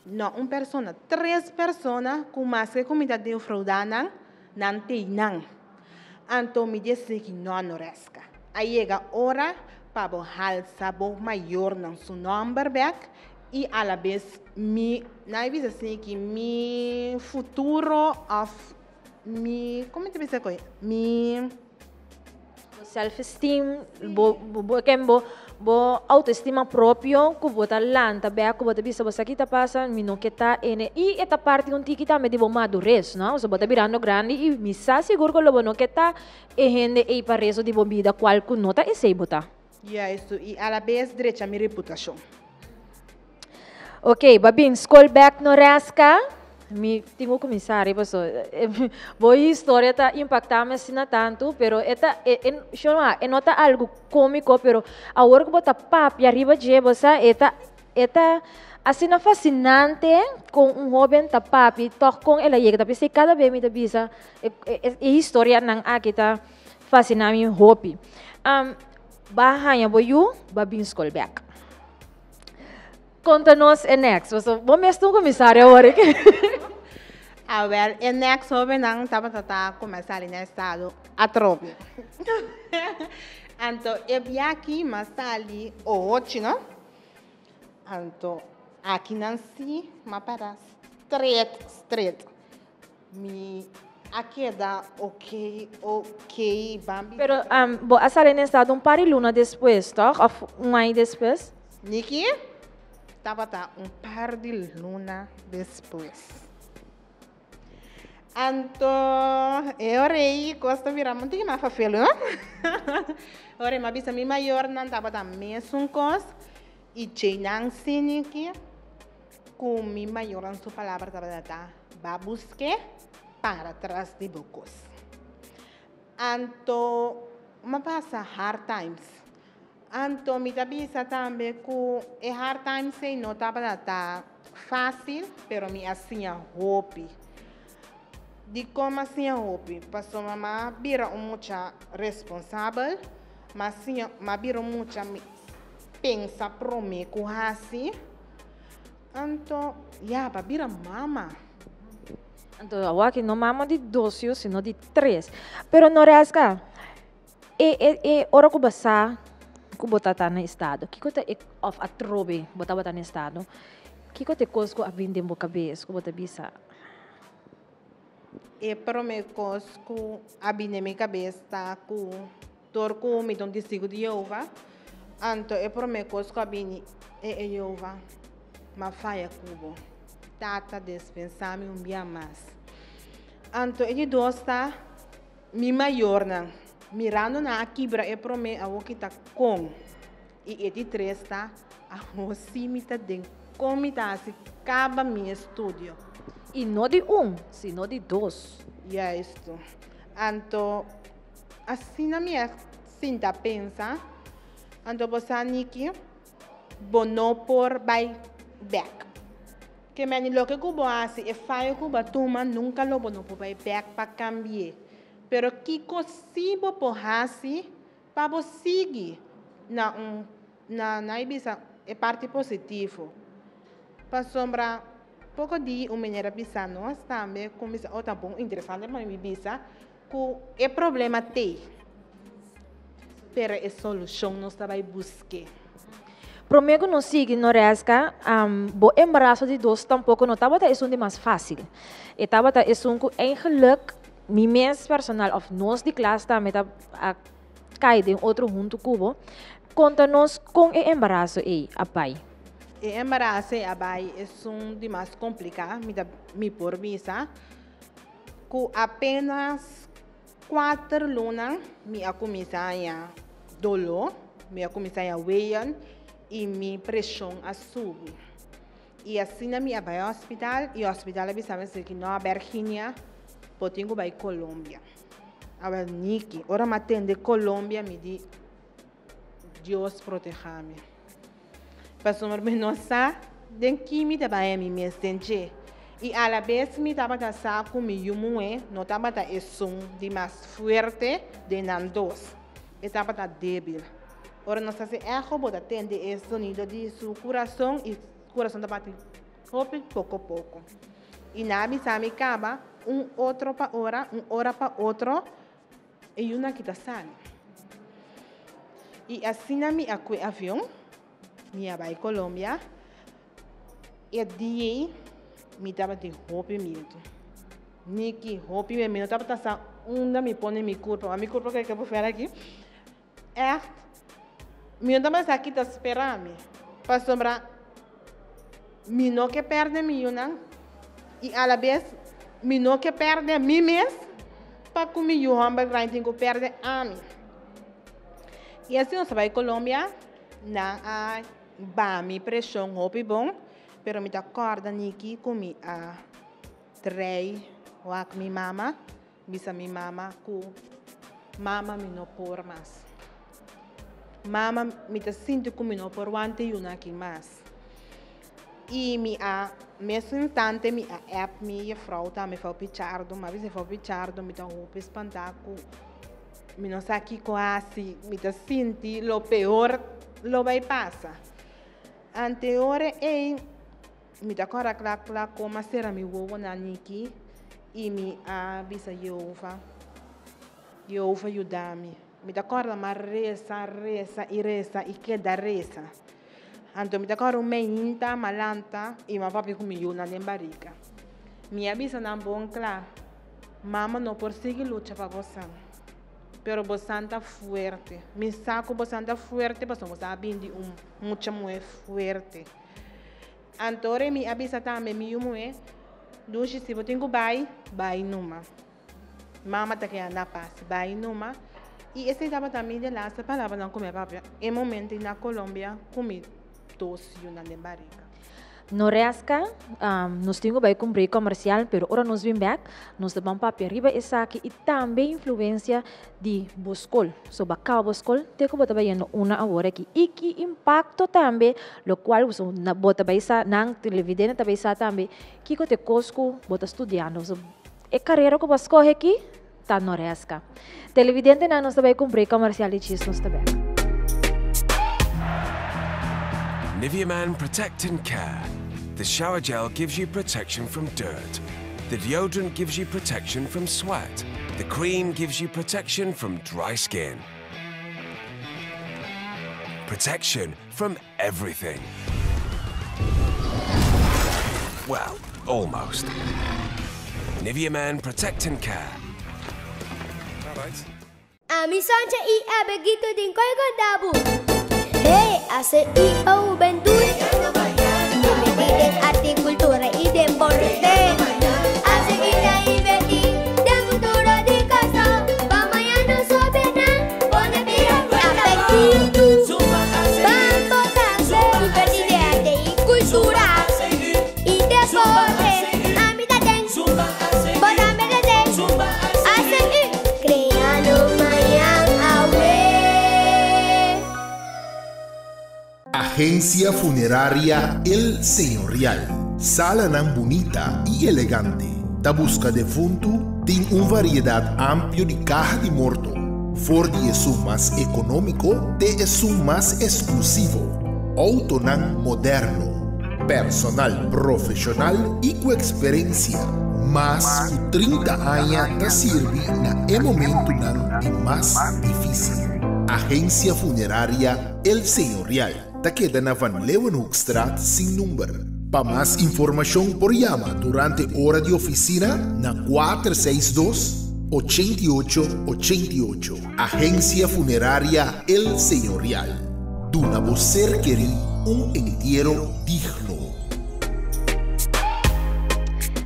No un persona, tres persona ku maske ku mi ta defraudá nan, nan t'ei nan. Anto mi di eseki no a Noreska. A yega ora pa bo halsa bo mayornan su nòmber bèk i alabes mi, nan a bisa eseki, mi futuro òf mi, komo mi ta bisa koe? Mi. Bo self esteem, bo bo ken bo bo autoestima propio ku bo ta lanta bek ku bo ta bisa bo sa ki ta pasa mi no ke ta ene i e ta parti un tiki tambe di bo madures no pasobra bo ta birando grandi i mi sa sigur ku lo bo no ke ta e hende ei pa resto di bo bida kual ku no ta esei bo ta. Juisto i alabes drecha mi reputashon. Ok, ba bin skol bek no reska. Mi tin ku kuminsá riba so. Bo historia ta impaktá mi asina tantu, pero e ta e e e no ta algu kómiko, pero awor ku bo ta papia riba dje, bo sa e ta e ta. Asina fascinante con un hoben ta papi toch con el a yega ta p'esei cada be mi ta bisa e e historianan aki ta fascina mi hopi. Ba haña bo yu ba bin skol bek. Konta nos e next pasobra bo mes ta un komisario awor aki. Awel e next hobennan tabata ta kuminsá sali na estado atrobe. Anto e biaha m'a sali ohochi no. Anto akinan sí m'a para stret stret. Mi a keda ok ok ban bisa. Pero bo a sali na estado un par di luna despues toch? Of un aña despues? Niki, Tabata un par di luna despues. Anto e ora ei kos ta bira un tiki mas fafelu no. Ora ei mi a bisa mi mayornan tabata mesun kos i djei nan sini ki ku mi mayornan su palabra tabata ta ba busk'é para tras di bo kos. Anto mi a pasa hard times. Anto mi ta bisa tambe ku e hard times ei no tabata ta fásil, pero mi a siña hopi. Dikon mi a siña hopi? Pasobra mi a bira un mucha responsabel, mi a siña, mi a bira un mucha mi pensa promé ku hasi. Anto, ya, pa bira mama. Anto awor aki no mama di dos yu, sino di tres. Pero Noreska, E e e ora ku bo sa ku bo ta ta na estado, kiko ta e òf atrobe bo tabata na estado, kiko ta e kos ku a bin den bo kabes ku bo ta bisa? E promé kos ku a bin den mi kabes ta ku dor ku mi ta un Testigu di Jehová, anto e promé kos ku a bini e e Jehová, m'a faya ku bo. Tata despensá mi un bia mas. Anto e di dos ta. Mi mayornan, mirando nan a kibra e promé awor ki ta kon, i e di tres ta, awor sí mi ta den kon mi ta hasi kaba mi estudio. I no di un, sino di dos. Juisto. Anto, asina mi a sinta pensa, anto bo sa Niki, bo no por bai bèk. Ke meni loke ku bo hasi, e fayo ku bo a tuma, nunka lo bo no por bai bèk pa kambi'é. Pero kiko sí bo por hasi pa bo sigui na un, na, na e bisa e parti positivo? Pasobra poko di un manera bisa nos tambe ku mi bisa, oh ta bon, interesante pa mi bisa ku e problema t'ei. Pero e solushon nos ta bai busk'é. Promé ku nos sigui Noreska, bo embaraso di dos tampoko no tabata esun di mas fásil. E tabata esun ku eigenlik mi mes personal òf nos di klas tambe ta a kai den otro huntu ku bo. Konta nos kon e embaraso ei a bai. E embaraso ei a bai esun di mas kompliká, mi ta mi por bisa ku apenas Kuater luna mi a kuminsá haña doló, mi a kuminsá haña weyen i mi preshon a subi. I asina mi a bai hospital i hospital a bisa mi esei ki no Berginia bo tin ku bai Colombia. Awel Niki, ora mi a tende Colombia mi di Dios proteha mi. Pasobra mi no sa den ki mi ta bai mi mes den dje. I alabes mi tabata sa ku mi yu muhé no tabata esun di mas fuerte den nan dos. E tabata débil. Ora nos hasi echo bo ta tende e sonido di su kurason i kurason ta bati hopi poko poko. I nan a bisa mi kaba un otro pa ora, un ora pa otro. E yunan ki ta sali. I asina mi a kue avion, mi a bai Colombia. E dia ei mi tabatin hopi miedu. Niki, hopi miedu. Mi no tabata sa unda mi pone mi kurpa. Ma mi kurpa kere ke por fuera aki. Ègt, mi no tabata sa ki ta spera mi. Pasobra mi no ke pèrdè mi yunan i alabes mi no ke pèrdè mi mes pa ku mi yu hòmber grandi tin ku pèrdè ami. I asina nos a bai Colombia, nan a baha mi preshon hopi bon, pero mi ta kòrda Niki ku mi a trei wak mi mama. Bisa mi mama ku mama mi no por mas. Mama mi ta sinti ku mi no por wanta e yuna aki mas. I mi a mesun instante mi a app mi jefrouw tambe Fau Pichardo, mi a bisa Fau Pichardo mi ta hopi spantá ku mi no sa kiko hasi, mi ta sinti lo peor lo bai pasa. Ante ora ei mi ta kòrda kla kla kon a sera mi wowonan niki i mi a bisa Jehovah, Jehovah yuda mi. Mi ta kòrda mi a resa, resa i resa i keda resa. Anto mi ta kòrda un meinta mi a lanta i mi a papia ku mi yunan den barika. Mi a bisa nan bon kla, Mama no por sigui lucha pa bosan, pero bosan ta fuerte. Mi sa ku bosan ta fuerte pasobra bosan a bini di un mucha muhé fuerte. Anto ora mi a bisa tambe mi yu muhé, Dushi, si bo tin ku bai, bai numa. Mama ta keda na pas, bai numa. I esei tabata mi de laatste palabranan ku mi a papia e momento na Colombia ku mi dos yunan den barika. Noreska, nos tin ku bai ku un break komersial, pero ora nos bin bek, nos ta ban papia riba esaki i tambe influensia di bo skol. So bo a kaba bo skol, te ku bo ta bayendo una awor aki. I ki impakto tambe, lokual bo ta bai sa, nan televidente ta bai sa tambe, kiko ta e kos ku bo ta studiando. So E karera ku bo a skohe aki ta Noreska. Televidentenan nos ta bai kumpra e komersial di Chis nos ta bek. Nivea Man Protect and Care. The shower gel gives you protection from dirt. The deodorant gives you protection from sweat. The cream gives you protection from dry skin. Protection from everything. Well, almost. Nivea Man Protect and Care. Ami Sancha i Abegito tin koi konta bo. Hey, ase i pa hubentud. Invertí den arte, kultura i deporte. Ase i ta invertí den futuro di Kòrsou. Pa mañana nos hóbennan pone bira fuerte. Abegito, ban bo tambe. Invertí den arte i kultura i deporte. Ami ta den, bo tambe ta den. Ase i. Kreando mañan awe. Agencia Funeraria El Señorial, Salanan bunita y elegante. Ta busca defuntu? Tin un variedad amplio di caha di morto, for di esun mas economico te esun mas exclusivo. Autonan moderno, personal profesional y cu experencia. Mas cu 30 aña ta sirbi na e momentunan di mas dificil. Agencia Funeraria El Señorial ta keda na Van Leeuwenhoekstraat sin number. Pa mas informashon por yama durante ora di ofisina na 462 88 88. Agencia Funeraria El Señorial, duna bo ser kerí un entiero digno.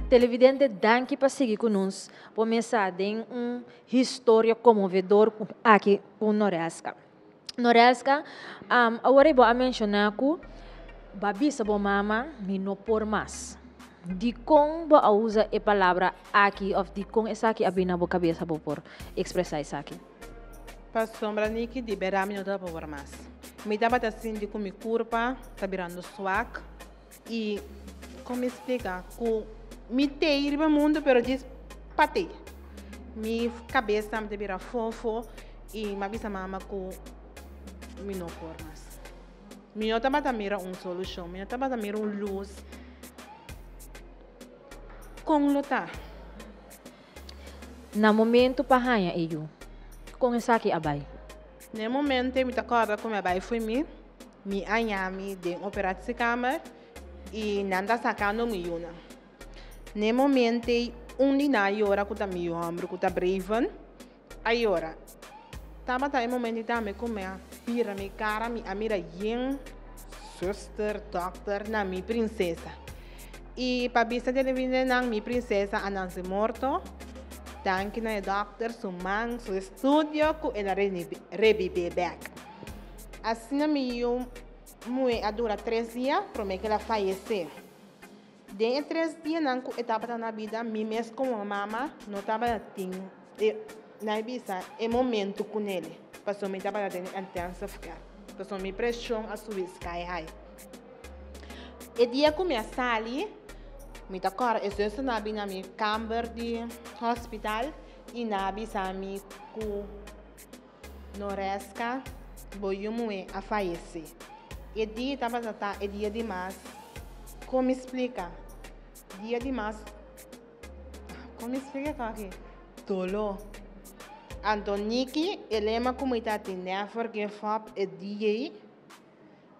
Televidente danki pa sigui ku nos. Bo mesa den un historia konmovedor aki ku Noreska. Noreska, awor bo a menshoná ku bo a bisa bo mama mi no por mas. Dikon bo a usa e palabra aki òf dikon esaki a bini na bo kabesa bo por ekspresá esaki? Pasobra Niki, di bèrdat mi no tabata por mas. Mi tabata sinti ku mi kurpa ta birando swak i kon mi splika ku mi tei riba mundu pero djis pa tei. Mi kabes tambe ta bira fofo i mi a bisa mama ku mi no por mas. Mi no tabata mira un solushon, mi no tabata mira un lus. Kon lo ta? Na momento pa haña e yu, kon esaki a bai? Na e momento mi ta kòrda ku mi a bai fo'i mi. Mi a yami den operatiekamer y nan ta sacando mi yunan. N'e momento ey un di nan a yora cu ta mi yu homber cu ta Braven a yora. Tabata e momento ey tambe cu mi a bira mi cara mi a mira yen zuster, dokter na mi princesa. Y pa bista televidentenan mi princesa a nanse morto. Danki na e dokter su man su estudio cu el a rebibe bek. Asina mi yu muhé a dura tres dia promé ku el a fayesé. Den e tres dianan ku e tabata na bida, mi mes komo mama no tabata tin e, nan bisa, e momentu kunele, pasobra mi tabata den intensive care, pasobra mi preshon a subi sky high. E dia ku mi a sali, mi ta kòrda e zusternan a bini na mi kamber di hospital i nan a bisa mi ku Noreska, bo yu muhé a fayesé. E dia tabata ta e dia di mas, kon mi splika? Dia di mas, kon mi splika e kòki? Doló. Anto Niki, e lema ku mi ta tin never give up e dia ei,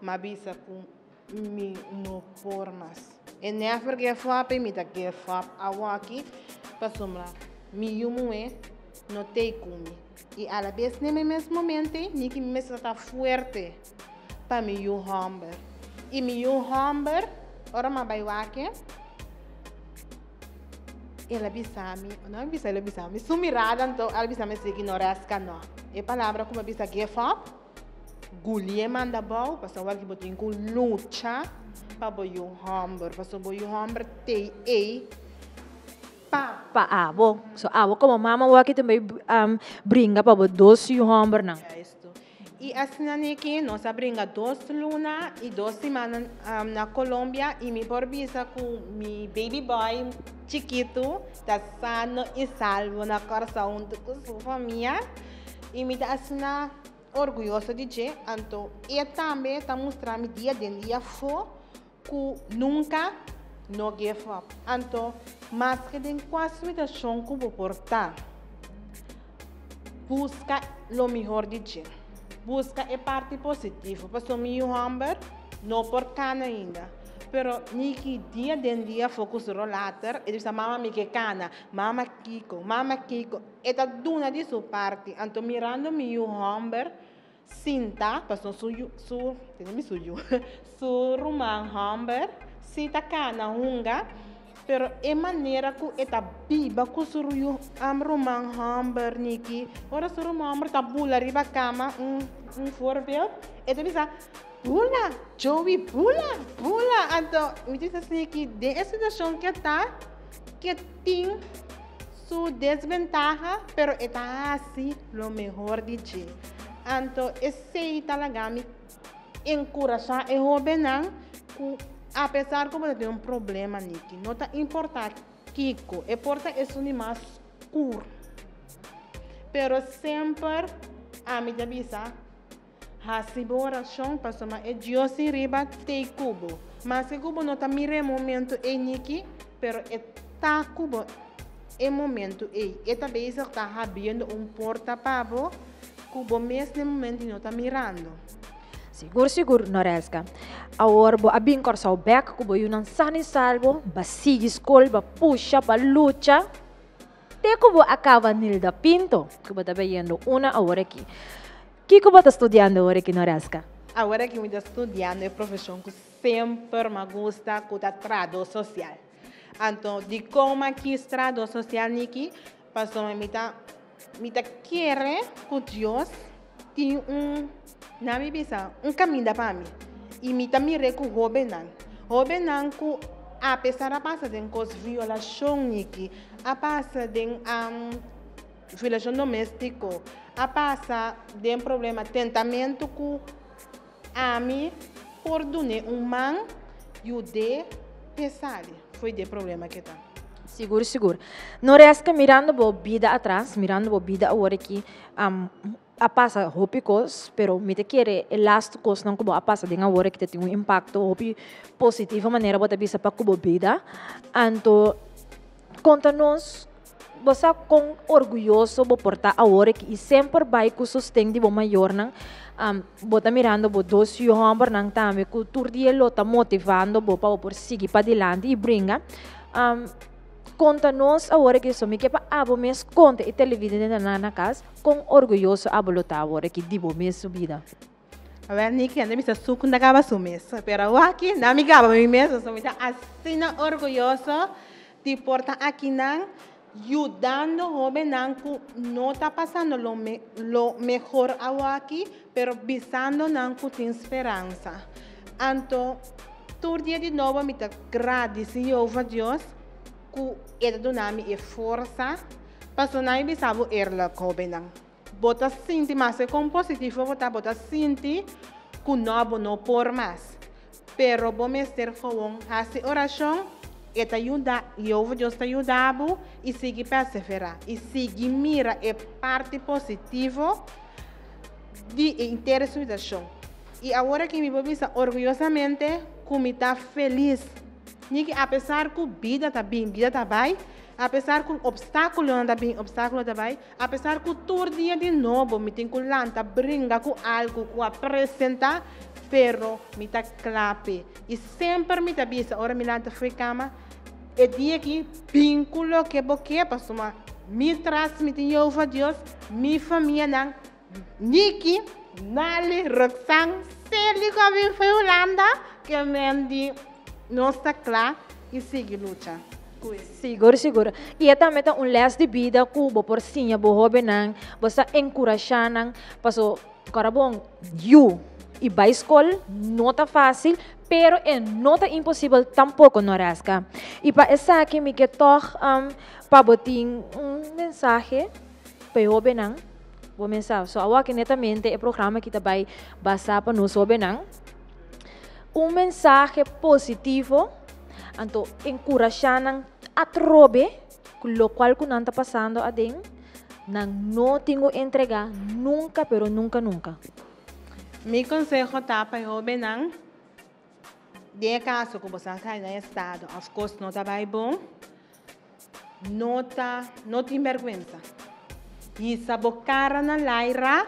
m'a bisa ku mi no por mas. E never give up ei mi ta give up awaki pasobra mi yu muhé no t'ei ku mi. I alabes n'e mes momento ei Niki mi mester ta fuerte pa mi yu hòmber. I mi yu hòmber ora m'a bai wak e, el a bisa mi, no a bisa el a bisa mi, su mirada anto el a bisa mi esaki no reska no. E palabra ku mi a bisa give up, gulié manda abou pasobra awor ki bo tin ku lucha pa bo yu hòmber, pasobra bo yu hòmber t'ei ei pa. Pa abo. So abo komo mama awor ki tambe bringa pa bo dos yu hòmbernan. Juisto. I asina neki nos a bringa dos luna i dos siman na Colombia i mi por bisa ku mi baby boy chikitu ta sano i salvo na Kòrsou huntu ku su famia i mi ta asina orguyoso di dje. Anto e tambe ta mustra mi dia den dia afó ku nunka no give up. Anto maske den kua situashon ku bo por ta, buska lo mihor di dje. Buska e parti positivo. Pasobra mi yu hòmber no por kana ainda, pero Niki dia den dia afó ku su rolater e ta bisa mama mi ke kana, mama kiko, mama kiko. E ta duna di su parti. Anto mirando mi yu hòmber Sinta, pasobra su yu, su, tende mi su yu, su ruman hòmber si ta kana hunga, pero e manera ku e ta biba ku su yu, ruman hòmber Niki, ora su ruman hòmber ta bula riba kama, un, un voorbeeld, e ta bisa, Bula, Joey, bula, bula! Anto, mi ta bisa Niki, den e situashon ku e ta, ke tin Su desventaha, pero e ta hasi lo mehor di dje. Anto esei ta laga mi enkurashá e hóbennan ku apesar ku bo ta tin un problema niki, no ta importá kiko, e por ta esun di mas skur, pero semper ami ta bisa, Hasi bo orashon pasobra e Dios di riba t'ei ku bo. Maske ku bo no ta mira e momentu ei niki, pero e ta ku bo e momentu ei. E ta bezig ta habriendo un porta pa bo ku bo mes na e momentu no ta mirando. Sigur sigur Noreska. Awor bo a bin Kòrsou bèk ku bo yunan san i salvo, ba sigui skol, ba pusha, ba lucha. Te ku bo a kaba Nilda Pinto, ku bo ta beyendo una awor aki. Kiko bo ta studiando awor aki Noreska? Awor aki mi ta studiando e profeshon ku semper m'a gusta ku ta trahadó sosial. Anto dikon m'a kis trahadó sosial Niki? Pasobra mi ta mi ta kere ku Dios tin un nan mi bisa un kaminda pa mi i mi ta mir'é ku hóbennan. Hóbennan ku apesar a pasa den kos violashon Niki, a pasa den violashon doméstiko, a pasa den problema tentamentu ku ami por dun'é un man yud'é p'e sali fo'i di e problema ku e ta. Sigur sigur. Noreska mirando bo bida atras, mirando bo bida awor aki, a pasa hopi kos, pero mi ta kere e lastu kosnan ku bo a pasa den awor aki ta tin un impakto hopi positivo manera bo ta bisa pa ku bo bida. Anto konta nos bo sa kon orguyoso bo por ta awor aki i semper bai ku sosten di bo mayornan. Bo ta mirando bo dos yu hòmbernan tambe ku tur dia lo ta motivando bo pa bo por sigui padilanti i bringa. Konta nos awor aki so mi ke pa abo mes konta e televidentenan na kas. Kon orguyoso abo lo ta awor aki di bo mes su bida? Awel ni kende mi sa suku ta gaba su mes, pero awaki na mi gaba mi mes, pasobra mi ta asina orguyoso di por ta akinan yudando hobennan ku no ta pasando lo lo mehor awaki, pero bisando nan ku tin speransa. Anto tur dia di nobo mi ta gradisi Jehovah Dios ku e ta duna mi e forsa. Paso nan e bisa bo eerlijk, hobennan. Bo ta sinti maske kon positivo bo ta, bo ta sinti ku no bo no por mas. Pero bo mester gewoon hasi orashon, e ta yuda, Yehova Dios ta yuda bo i sigui perseverá i sigui mira e parti positivo di e inter situashon. I awor aki mi por bisa orguyosamente ku mi ta felis. Niki apesar ku bida ta bin, bida ta bai, apesar ku opstákulonan ta bin, opstákulo ta bai, apesar ku tur dia di nobo mi tin ku lanta bringa ku algu ku a presentá, pero mi ta kla p'e. I semper mi ta bisa ora mi lanta fo'i kama, e dia aki bin ku loke bo ke, pasobra mi tras mi tin Jehová Dios, mi famianan, Niki, Nali, Roxanne, Celi ku a bin fo'i Hulanda, ke men di nos ta kla i sigui lucha ku e. Sigur, sigur. I e tambe ta un les di bida ku bo por siña bo hóbennan, bo sa enkurashá nan, paso kòrda bon, yu i bai skol no ta fásil, pero e no ta imposibel tampoko, no Reska? I pa esaki mi ke tòg pa bo tin un mensahe pa e hóbennan. Bo mensa, so awor aki netamente e programa aki ta bai basá pa nos hóbennan. Un mensahe positivo, anto enkurashá nan atrobe ku lokual ku nan ta pasando aden, nan no tin ku entregá nunka pero nunka nunka. Mi konseho ta pa e hóbennan, den e kaso ku boso a kai na estado òf kos no ta bai bon, No ta, no tin bèrgwensa. Hisa bo kara na laira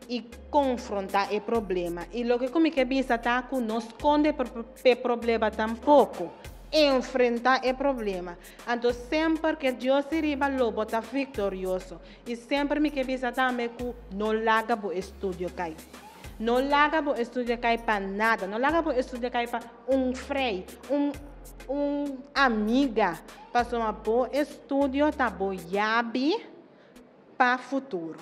i konfrontá e problema. I loke ku mi ke bisa ta ku no skonde p'e problema tampoko. Enfrentá e problema. Anto semper ke Dios di riba lo bo ta viktorioso. I semper mi ke bisa tambe ku no laga bo estudio kai. No laga bo estudio kai pa nada. No laga bo estudio kai pa un frei, un un amiga. Pasobra bo estudio ta bo yabi pa futuro.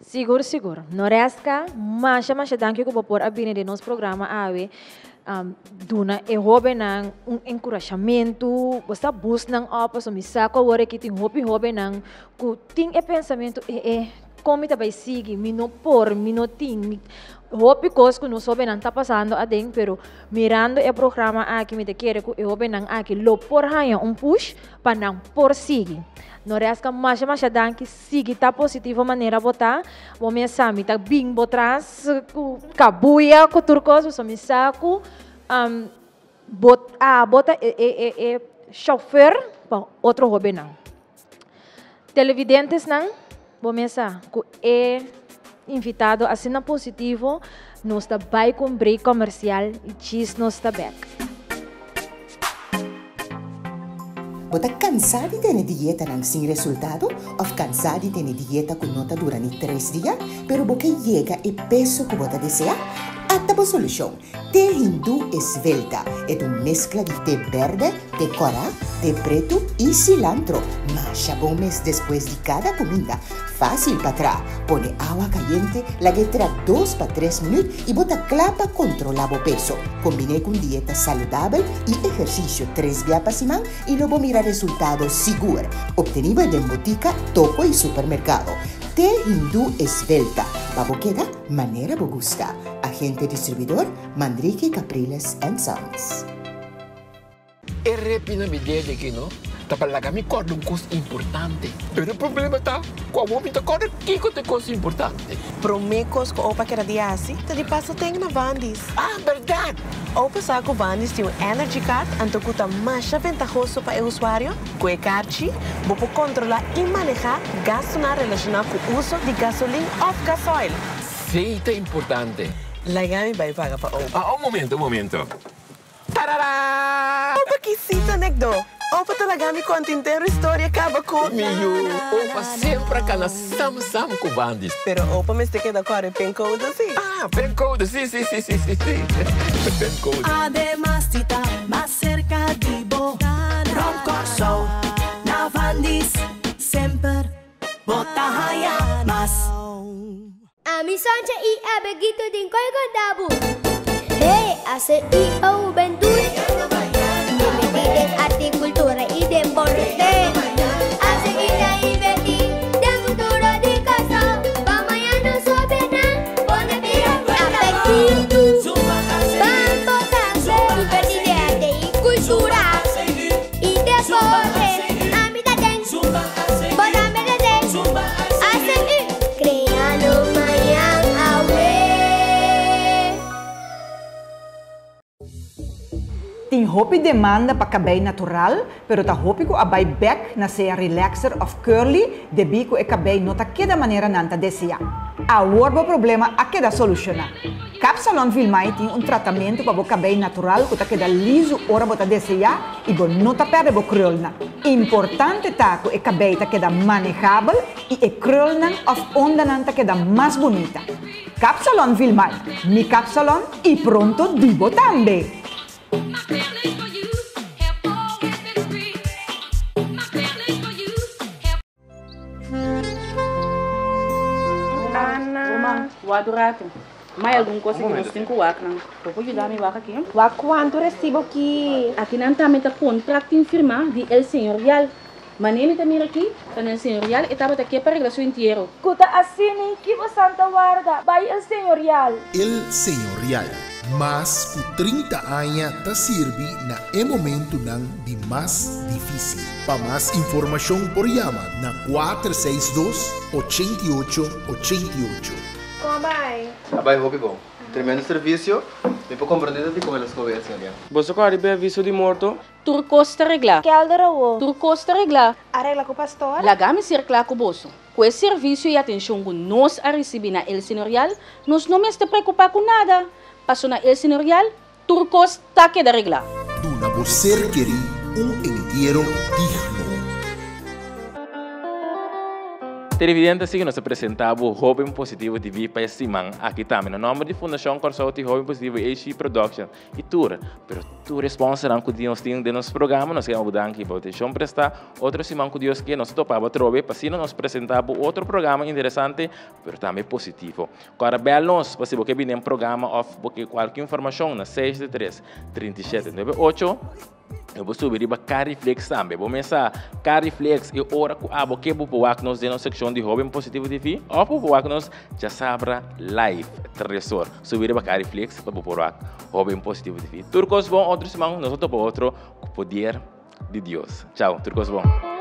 Sigur sigur. Noreska, masha masha danki ku bo por a bini den nos programa awe duna e hobennan un enkurashamentu. Bo sa boost nan op pasobra mi sa ku awor aki tin hopi hobennan ku tin e pensamentu e e Kon mi ta bai sigui? Mi no por, mi no tin. Mi hopi kos ku nos hobennan ta pasando aden, pero mirando e programa aki mi ta kere ku e hobennan aki lo por haña un push pa nan por sigui. Noreska masha masha danki, sigui ta positivo manera bo ta. Bo mes sa mi ta bin bo tras ku kabuya ku tur kos, pasobra mi sa ku bo abo ta e chauffeur pa otro hobennan. Televidentesnan, bo mes sa ku e invitado asina positivo, nos ta bai ku un break komersial i djis nos ta bèk. Bo ta kansá di tene dietanan sin resultado òf kansá di tene dieta ku no ta dura ni tres dia, pero bo ke yega e peso ku bo ta deseá? Ata bo solushon! Té hindú esvelta e ta un meskla di té bèrdè, té kòrá, té pretu i silantro. Masha bon mes despues di kada kuminda. Fásil pa traha. Pone awa kayente, lag'é tra dos pa tres minüt i bo ta kla pa kontrolá bo peso. Kombiné ku un dieta saludabel i ehersisio tres bia pa siman i lo bo mira resultado sigur. Optenibel den botika, toko i supermerkado. Té hindú esvelta pa bo keda Manera bo gusta. Agente distribuidor, Manrique Capriles and Sons. E repi na mi dede aki no ta pa laga mi kòrda un kos importante. Pero e problema ta ku awor mi ta kòrda kiko ta e kos importante. Promé kos ku Opa keda di hasi ta di pasa ten na Vandis. Ah, bèrdat! Opa sa ku Vandis tin un Energy Card anto ku ta masha ventahoso pa e usuario. Ku e karchi, bo por kontrolá i manehá gastunan relashoná ku uso di gasolin òf gasoil. Sí, ta importante. Laga mi bai paga pa opa. Ah, un momento, un momento. Tarará! Opa kisita nekdó. Opa ta laga mi konta intero historia kaba ku. Mi yu, opa semper a kana sam sam ku bandis. Pero opa mester keda kòrda e pincode sí. Ah, pincode, sí, sí, sí, sí, sí, sí. Pincode. Ademas di ta mas serka di bo, rònt Kòrsou, na Vandis, semper bo ta haña mas. Ami Sancha i Abeguito tin koi konta bo. Hey, ase i pa hubentud. Invertí den arte, kultura i deporte. Ase i ta invertí den futuro di Kòrsou. Pa mañana nos hobennan pone bira fuerte. Abeguito, ban. Tin hopi demanda pa kabei natural, pero ta hopi ku a bai bèk na sea relaxer òf curly debí ku e kabei no ta keda manera nan ta deseá. Awor bo problema a keda solushoná. Kapsalon Vilmay tin un tratamentu pa bo kabei natural ku ta keda lizu ora bo ta deseá i bo no ta pèrdè bo krulnan. Importante ta ku e kabei ta keda manehabel i e krulnan òf ondanan ta keda mas bunita. Kapsalon Vilmay, mi kapsalon i pronto di bo tambe! Ana, wak un ratu. Mai algun cosa ki nos tin ku wak nan. Bo por yuda mi wak aki? Wak kuantu resibo ki. Aki nan tambe ta kontrakt tin firma di El Señorial. Manera mi ta mira aki, ta na El Señorial e tabata ke pa regla su entiero. Ku ta asina ki bo santa warda bai El Señorial. El Señorial, mas ku 30 aña ta sirbi na e momentunan di mas difísil. Pa mas informashon por yama na 462 88 88. Kon a bai? A bai hopi bon. Tremendo servicio. Mi por comprende ta dikon el a scoge El Señorial. Boso ku a riba e aviso di morto? Tur kos ta reglá. Kelder awo. Tur kos ta reglá. A regla ku pastor. Laga mi ser kla ku boso. Ku e servisio i atenshon ku nos a risibí na El Señorial, nos no mester preokupá ku nada. Paso na El Señorial, tur kos ta keda reglá. Duna bo ser kerí un entiero digno. Televidente sigui nos ta presenta bo Hoben Positivo TV pa e siman aki tambe. Na nomber di Fundashon Kòrsou tin Hoben Positivo HG Production. I tur, pero tur e sponsornan ku nos tin den nos programa, nos ke bo danki pa bo atenshon prestá. Otro siman ku Dios ke, nos ta topa bo atrobe pa asina nos presentá bo otro programa interesante, pero tambe positivo. Kòrda bèl nos pa si bo ke bini den programa òf bo ke kualke informashon na 6 3 37 9 8. Lo bo subi riba Cariflex tambe. Bo mesa Cariflex e ora ku abo ke bo por wak nos den nos sekshon di Hoben Positivo TV òf bo por wak nos djasabra live tresor. Subi riba Cariflex pa bo por wak Hoben Positivo TV. Tur kos bon otro siman nos a topa otro ku poder di Dios. Chao, tur kos bon.